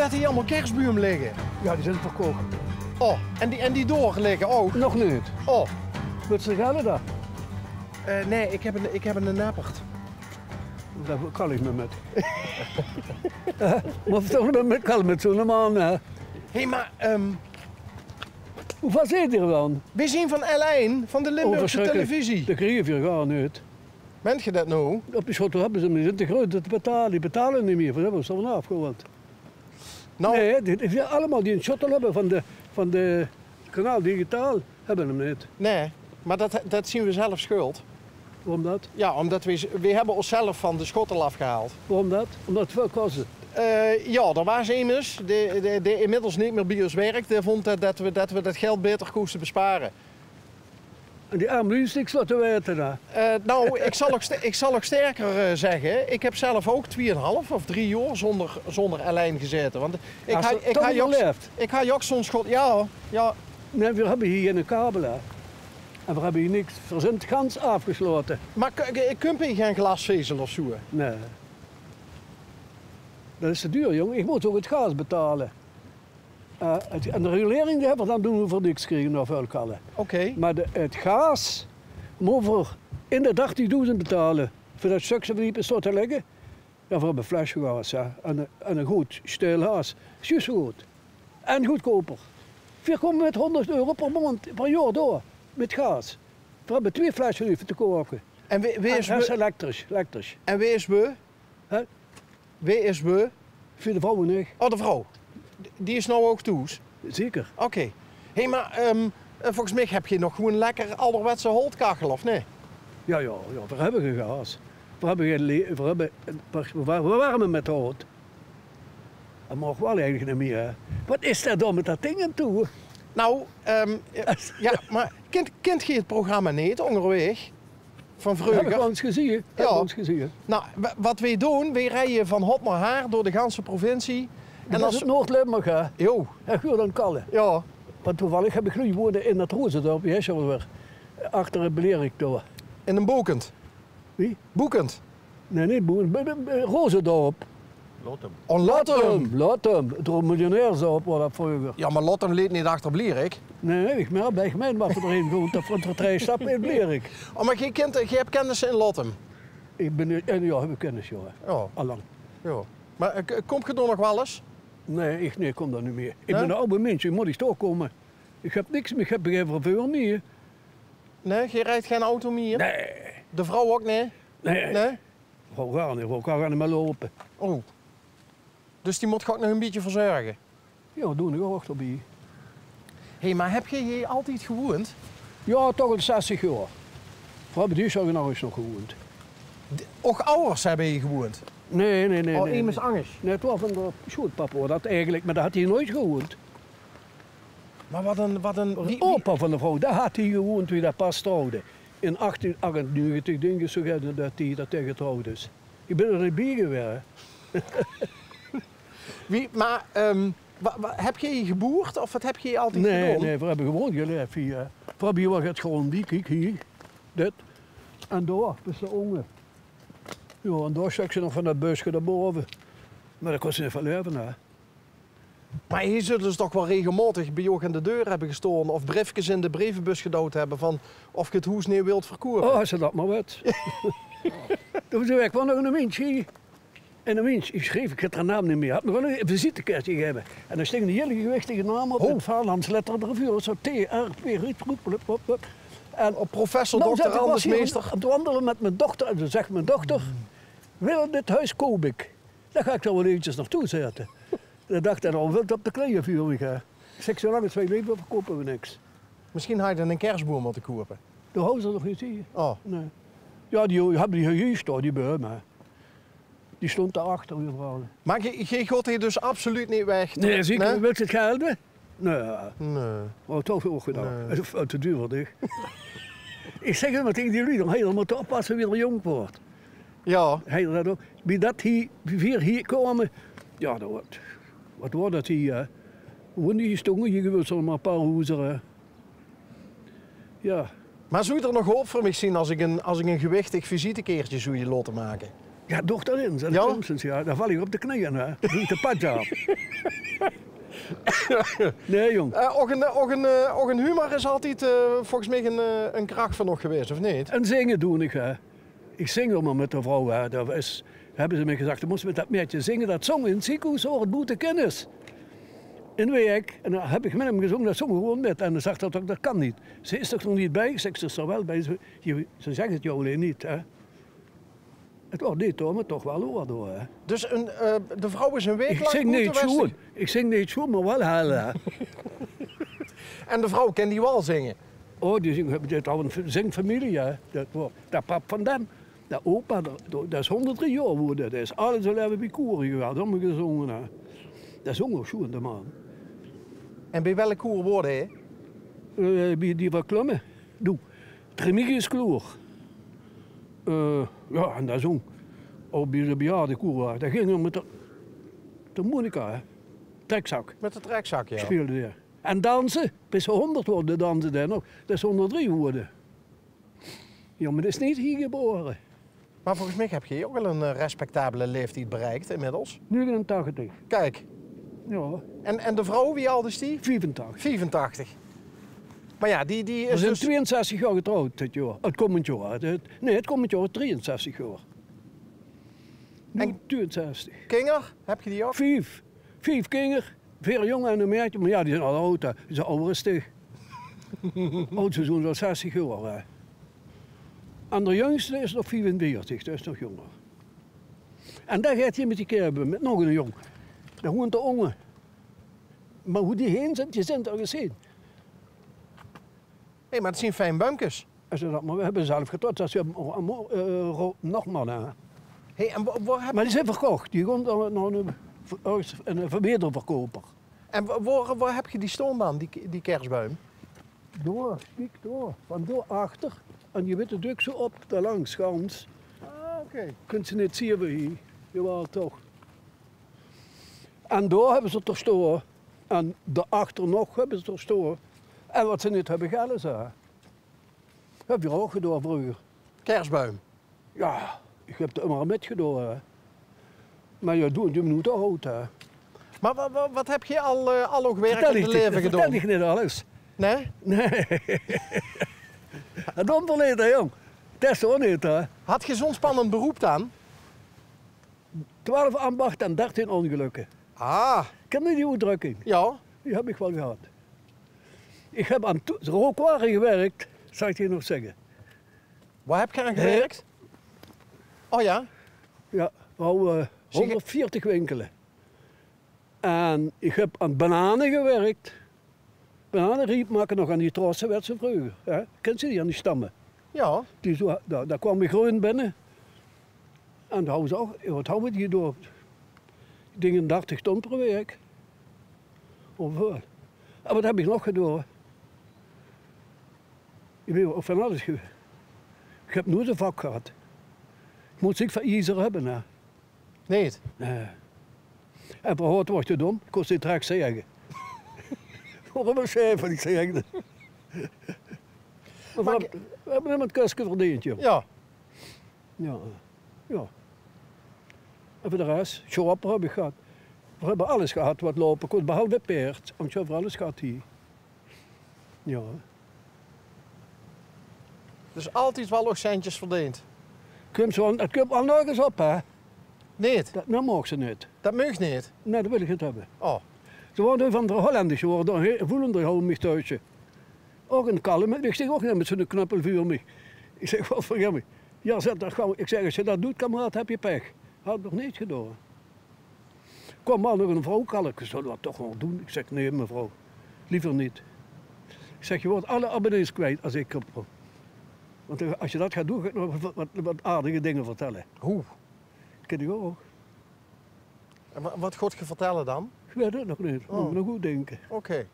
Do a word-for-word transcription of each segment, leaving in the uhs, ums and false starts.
Dat hie allemaol kersbuum ligke. Ja, die zeen verkoch. Oh, en die, en die dao ligke ouch? Nog neet. Oh. Wils se gelle dan? Eh, nae, ik heb ein, ik heb ein neppert. Dao kal ik mit. Mót toch mit, mit kal mit zoe'n man, hè? Hé, maar, ehm, Hoeväöl zeet geer dan? Weej zien van L1, van de Limburgse televisie. Oh, verschrikkelijk. Dat kriege veer gaar neet. Meent geer dat noe? Op de Schottel hebbe ze 'm neet. Die zeen te groeat, dat betale, die betale neet mieë. Veer hebbe ós d'r vanaaf gehaold. Nou. Nae, dit is allemaol die 'n Schottel hebbe van de, van de Kanaal Digitaal, hebbe 'm neet. Nae, maar dat, dat zien we zelf schuld. Waorum dat? Ja, omdat we, we hebbe ós zelf van de Schottel afgehaold. Waorum dat? Omdat 't väöl kostte. Eh, ja, d'r waas emes, dae, dae, dae inmiddels neet mier bie ós wirk, dae vónd dat, dat we, dat we dat geld baeter kóste bespare. En die erm luuj niks laote weite, hè? Eh, nou, ik zal nog st-, ik zal nog sterker, eh, zegge. Ik heb zelf ouch twieënhalf of drie jaor zónder, zónder L1 gezaete. Want ik ha, ik ha ouch, ik ha ouch zoe'n schot, ja, ja. Nae, veer hebbe hie geine kabel, hè. En veer hebbe hie niks. Veer zeen gans aafgeslaote. Maar k-, k-, kump hie gein glasvezel of zoe? Nae. Dat is te duur, jóng. Ik mót ouch 't gaas betale. Eh, 't, en de regulering die hebbe veer dan, doen we veur niks kriege, nog väöl kalle. Oké. Maar de, 't gaas mót veer in de dartigdoezend betale. Veur dat stökske van hie op de Schottel te ligke. Ja, veer hebbe flesjegaas, ja. En, en ein good steilgaas. Is juus zoe good. En goodkoper. Veer kómme mit hónderd euro per maond, per jaor door. Mit gaas. Veer hebbe twieë flesje hie te kaoke. En wae, wae is, en dat is elektrisch, elektrisch. En wae is we? Hè? Wae is we? Veur de vrouw en ich. Oh, de vrouw. Die is nou ouch thoes? Zeker. Oké. Hé, maar, ehm, eh, volges mich heb geej nog gewoeën lekker alderwetse haotkachel, of nae? Ja, ja, ja, veer hebbe gein gaas. Veer hebbe gein le-, veer hebbe, veer, veer werme mit haot. Dat maag waal eigelik neet mieë, hè. Wat is d'r dan mit dat ding aan toe? Nou, ehm, eh, ja, maar kint, kint geej 't programma neet, Óngerwaeg? Van vreuger. Heb ik wel eens gezien. Heb ik wel eens gezien. Nou, wa-, wat weej doon, weej rieje van hot nao haar door de ganse provincie. En dat is Noord-Limburg, hè? Jo. En Guur dan Kalle. Ja. Want toevallig heb ik geluid woeëne in dat Rozendorp, wie heet dat weer? Achter het Blerik door. In een Boekend? Wie? Boekend? Nee, niet Boekend. Be-, be-, be-, Rozendorp. Lottum. Oh, Lottum. Lottum. Door miljonairs op, wat dat vroeger. Ja, maar Lottum leet niet achter Blerik. Nee, nee, ik meen, bij gemeen wat er in woont, dat vond er drie stappen in Blerik. Oh, maar geej kint, geej hebt kennissen in Lottum? Ik ben, en ja, heb ik kennis, ja. Ja. Allang. Ja. Maar, eh, k-, komt ge daar nog wel eens? Nee, ik, nee, ik kom daar niet meer. Ik ben een oude mens, ik moet niet doorkomen. Ik heb niks meer, ik heb geen vervoer meer. Nee, geej rijdt geen auto meer? Nee. De vrouw ook niet? Nee. Nee? Vrouw gaar niet, vrouw kan gaar niet meer lopen. Oh. Dus die moet ge ook nog een beetje verzorgen? Ja, doe ik ook nog erbij. Hé, maar heb geej hier altijd gewoond? Ja, toch al zestig jaar. Vrouw hebben die zo nog gewoond. De, ook ouders hebben hier gewoond? Nee, nee, nee. Oh, nee, emes nee. Angers? Nee, het was van de schoonpapa, dat eigenlijk, maar dat had hij nooit gewoond. Maar wat een, wat een, wie, wie opa van de vrouw, daar had hij gewoond, wie dat pas trouwde. In achttien achtennegentig, denk ik, zo gaat het, dat hij dat hij getrouwd is. Ik ben er niet bij geweest. Wie, maar, ehm, wa-, wa-, heb geej geboerd of wat heb geej altijd gedaan? Nee, nee, we hebben gewoon geleefd hier. We hebben hier wel het gewoon die, kijk hier, dit. En daar, dat is de onge. Ja, en daar stuk ze nog van dat busje daarboven. Maar dat kon ze niet van leven, hè. Maar hier zullen ze toch wel regelmatig bij jou aan de deur hebben gestonden of briefjes in de brievenbus gedouwd hebben van of je het hoes niet wilt verkopen? Oh, als ze dat maar weet. Toen zei ik, wel nog een mensje. En een mens, ik schreef, ik heb haar naam niet meer, had me gewoon een visitekaartje gegeven. En daar stond een hele gewichtige naam op, oh, met Vaarlands letter ervoor, zo T R P, en op professor nou, dokter Anders Meester. Aan het wandelen met mijn dochter, en toen zegt mijn dochter, wil dit huis koop ik. Daar ga ik dan wel eventjes naartoe zetten. Dat dacht hij, dan wilt op de kleine vuur weer gaan. Ik zeg, zolang het twee leven, verkopen we niks. Misschien had je dan een kerstboom moeten kopen. De houden ze nog niet hier. Oh. Nee. Ja, die hebben die hier staan, die bomen. Die stond daarachter, weer verhalen. Maar ge-, geej gaat hier dus absoluut niet weg? Nee, zeker. Nee? Wilt je het geld hebben? Nee. Nee. Oh, toch ook gedaan. Nee. Dat is veel te duur voor dich. Ik zeg het maar tegen die lui, dan ga je er moeten oppassen wie er jong wordt. Ja. Hij dat ook. Wie dat hier, wie veer hier komen, ja, dat wordt, wat wordt dat hier, hè? Woon die stongen, hier gebeurt zomaar een paar hoezer, hè. Ja. Maar zou er nog hoop voor mij zien als ik een, als ik een gewichtig visitekaartje zou je laten maken? Ja, doch dat ins. En de Simpsons, ja, dan val ich op de kneeje, hè. Doe ich de padja. Nee, jong. Eh, och ein, och ein, eh, och ein humor is altied, eh, volges mich ein, eh, ein krach van uch gewaes, of neet? En zinge doon ich, hè. Ich zing ummer mit de vrouw, hè. Dat is, höbbe ze mich gezag, doe mós mit dat maedje zinge. Dat zóng in 't zeekenhoes, zoe 't boete kinnis. In Week. En dan höb ich mit häöm gezónge, dat zóng ze gewoon mit. En dan zag dat ouch, dat kan neet. Ze is toch nog neet bie? Ich zèk, ze is d'r waal bie. Ze, ze zègk 't dich allein neet, hè. 't Weurt neet door, mer toch waal door, hè. Dus ein, eh, de vrouw is ein waek lang boete gewaes? Ich zing neet sjoen, mer waal hel, hè. En de vrouw kin die waal zinge? O, die zing, die haw ein zingfamilie, hè. Dat waor de pap van dem, de opa, dat, dat is hónderddrie jaor gewore. Dat is alles z'n laeve bie koere gewaes, ummer gezónge, hè. Dat zóng ouch sjoen, de man. En bie welk koer waor hae? Eh, bie die van Klumme. Doe, 't Remigiuskoer. Eh, ja, en dat zóng ouch bie de bejaardekoer. Dao ging 'r mit de, de harmonica, hè. Trekzak. Mit de trekzak, ja. Speelde dae. En danse, bis ze hónderd waor, danse dae nog. Dat is hónderddrie gewore. Ja, mer dat is neet hie gebore. Mer volges mich höb geer ouch al ein, eh, respectabele laeftied bereik inmiddels. Negenentachtig. Kiek. Ja. En, en de vrouw, wie ald is die? Viefentachtig. Viefentachtig. Mer ja, die, die is dus tweeënzestig jaor getrouwd dit jaor. 't Kómmend jaor, hè. 't, nee, 't kómmend jaor drieënzestig jaor. Noe, en tweeënzestig. Kinger, höb geer die ouch? Vief. Vief kinger. Veer jóng en ein maedje, mer ja, die zeen al aud, hè. Die zeen aud es dich. Audste zoon is al zestig jaor, hè. En de jóngste is nog viefenveertig, dat is nog jónger. En dao geit hae mit die kerbe, mit nog eine jóng. Dao woont d'r ónger. Mer wie die heen zeen, die zeen d'r gezeen. Hé, mer dat zeen fien buimkes. En ze dat mer, veer höbbe zelf getot, dat is, eh, nog mer, hè. Hé, en wo-, wo höb... Mer die zeen verkoch. Die gaon nao, nao eine, örges eine wederverkouper. En wo-, wo-, wo höb geer die staon dan, die, die kersbuim? Dao, kiek dao. Van dao achter. En die witte dök zoe op, dao langs, gans. Ah, oké. Kins ze neet zeen bie hie. Jawaal, toch. En dao höbbe ze d'r staon. En dao achter nog höbbe ze d'r staon. En wat ze neet höbbe, geld is, hè. Höb ich ouch gedaon vreuger. Kersbuim? Ja, ich höb d'r ummer mit gedaon, hè. Mer ja, doe, doe noe toch aud, hè. Mer wa-, wa-, wat höb geer al, eh, al ouch werk in 't laeve gedaon? Vertèl ich neet alles. Nae? Nae. En dan verleet, hè, jóng. Dat is toch neet, hè? Had geer zoe'n spannend beroep dan? Twelf ambachte en dertien óngelökke. Ah. Kins se die oetdrökking? Ja. Die höb ich waal gehad. Ich höb aan to-, rookware gewirk, zal ich dich nog zègke. Wo höb geer aan gewirk? O ja? Ja, veer hawwe hóngerdveertig winkele. En ich höb aan banane gewirk. Banane riep make nog aan die trosse, wat ze vreuger, hè? Kins se die, aan die stamme? Ja. Die zoe, dao, dao kwaam ich greun binne. En dao hawwe ze ouch, wat hawwe die dao? Ich dink ein dertig ton per waek. Of, eh, en wat höb ich nog gedaon? Ich bin van alles ge-, ich höb noeit ein vak gehad. Ich mós ziek van iezer höbbe, hè. Neet? Nae. En veer hawwe 't waal te dom, ich kós neet direk zègke. Waorum is sjef, ich zègk 't. Mer veer höbbe, veer höbbe 't kuske verdeend, jóng. Ja. Ja. Ja. En veur de res, sjoper höb ich gehad. Veer höbbe alles gehad wat loupe kós, behalve paerd. Want ich höb veur alles gehad hie. Ja. Dus altied waal nog centjes verdeend? Kump zoe, 't kump waal nörges op, hè? Neet? Dat, dat maag ze neet. Dat maag neet? Nae, dat wil ich neet höbbe. O. Ze waore van de Hollendersj, waore dao, hè, Voelenders hawwe mich thoes. Ouch ein kalm, mer ich sting ouch neet mit zoe'n knuppel veur mich. Ich zèk: "Wat vergif mich." "Ja," zaet 'r, "gaw." Ich zèk: "Es se dat doos, kameraad, höbs se pech." Had ich nog neet gedaon. Kwaam waal nog ein vrouw kalke, zólle v'r dat toch waal doon? Ich zèk: "Nae, mevrouw, leever neet." Ich zèk: "Geer waert alle abonnees kwiet es ich kop." Want, eh, es se dat geis doon, gaon ich nog wat, wat, wat aardige dinger vertèlle. Hoe? Kin ich ouch. En wa-, wat gaot geer vertèlle dan? Ich weit 't nog neet. O. Mót ich nog good dinke. Oké.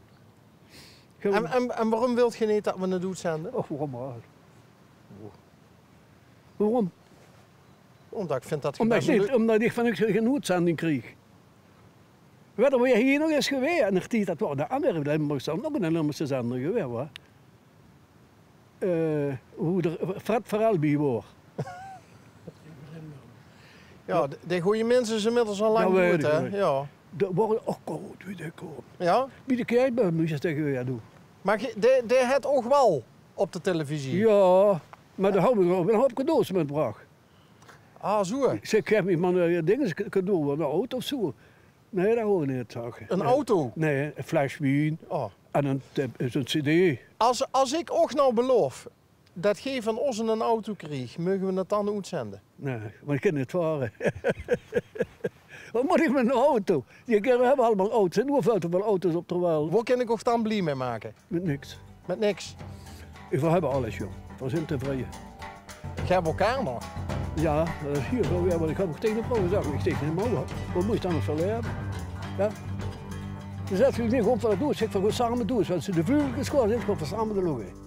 En, en, en waorum wilt geer neet dat v'r 't oetzende? Och, waorum waal? Waorum? Ómdat ich vind dat... Ómdat ich neet, ómdat ich van uch gein oetzending krieg. Weit geer wae hie nog is gewaes? In d'r tied, dat waor de anger Limburgse, ouch 'ne Limburgse zender gewaes, huur. Eh, wie d'r Fred Verel bie waor. Jao, de, de goeie mins is inmiddels al lang doed, hè? Jao. Dat waor ouch good, wie die kaom. Jao? Wie de kèk bie mich is tege weer doe. Mer ge-, de, de het ouch waal op de televisie. Jao, mer dao hou ich nog 'n houp cadeaus mitgebrach. Ah, zoe. Ze gaf mich mer, eh, dinges, cadeau, 'n auto of zoe. Nae, dat wou ich neet, zag. 'n Auto? Nae, 'n fles wien. Oh. En 'n, eh, zoe'n cd. As, as ik uch noe beloof det geej van ós 'nen auto kriegt, moge we det dan oetzende? Nae, want ik kin neet vare. Wat mót ik mit 'nen auto? Die kerels hebbe allemaol auto's. En wie väöl te väöl auto's op de wereld? Wo kin ik uch dan blie mei make? Mit niks. Mit niks? We hebbe alles, jong. We zeen tevreje. Geej hebbe elkaar nog? Jao, det is hiel väöl waerd, want ik heb ouch tege de vrouw gezag, ik zeg: "Nae, mama, wat mós se dan nog zo hebbe?" Jao. Ze zag: "Nae, kom, van det doon." Ik zeg: "Van, gaon same doon. Wens se de vugelkes kwaad zits, gaon same de loch in."